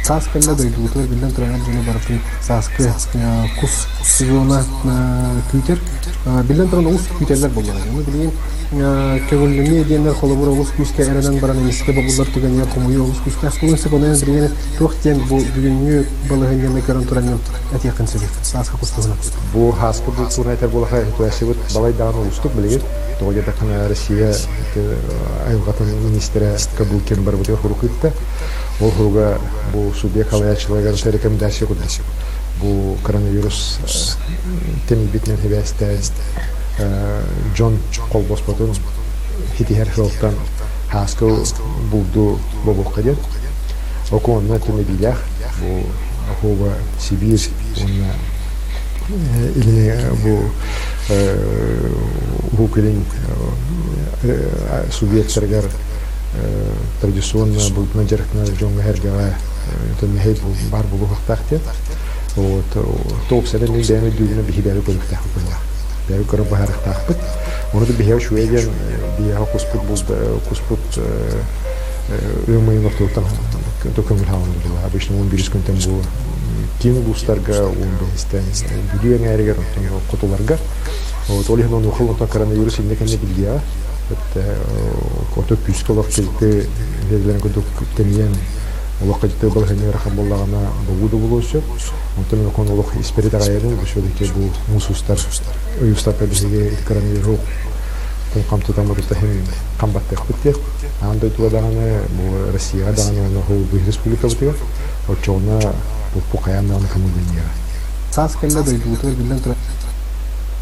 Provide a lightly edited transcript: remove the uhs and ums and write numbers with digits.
Саас кэллэ дойдубутугар биллэн турар эр дьону барытын сааскы кус сезона күүтэр. Биллэн туран олус күүтэллэр буоллаҕа. Ону билигин көҥүллэниэ диэннэр холобур олус күүскэ эрэнэн баран эмискэ бобуллар түгэнигэр хомуйуу олус күүстээх буолуон сөп. Онон билигин туох диэн бу бүгүҥҥү балаһыанньаны көрөн туран этиэххин сөбүй сааскы кус туһунан? Бу сааскы бултуура этэр буоллахха ситуациябыт балай даҕаны уустук билигин. Тоҕо диэтэххинэ Россия айылҕатын министрэ Кабулкин барыбытыгар хорук ыытта. Ол хоруга бу субъект халайааччыларыгар рекомендация курдук. Бу коронавирус тэнийбитинэн сибээстээн дьон холбоспотун хитиһэр сылтан һааскы булду бобуохха диэн. Окуонна түмэбиилээх бу Охуба Сибиир уонна илини бу Уһук Илин субъектарыгар традиционно бултунан дьарыктанар дьоҥҥо-сэргэҕэ мэһэй баар буолуохтаах диэн. Вот топ-сэрэ мин бэйэм өйдүүрүнэн биһи бэйэбит көрүөхтээхпит буоллаах. Бэйэбит көрөн быһаарыахтаахпыт. Ону да биһиэхэ үчүгэй диэн биһиэхэ куспут куспут ыам ыйын ортотуттан көҥүл хаалан буолла. Обычно 11 күнтэн бу киин улуустарга, 15-тэн Бүлүү эҥээригэр, оттон хотуларга. Вот ол иһин онуоха онтон коронавирус иннэ кэннэ биллиэҕэ. Ото күүскэ олох кэлити биэрэлэрин курдук тэнийэн олох кэлити балаһыанньа ыарахан буоллаҕына бобуу да буолуон сөп. Онтон мен олох испэри итэҕэйэбин, бу все-таки бу муус устар ый устата биһиги коронавирус хам тутан барыта иһин хам баттыахпыт диэн. Аан дойдуга даҕаны, бу Россияҕа даҕаны уонна республикабытыгар оччоҕуна бу хайаан даҕаны көҥүллэниэҕэ. Саас кэллэ дойдубутугар биллэн турар.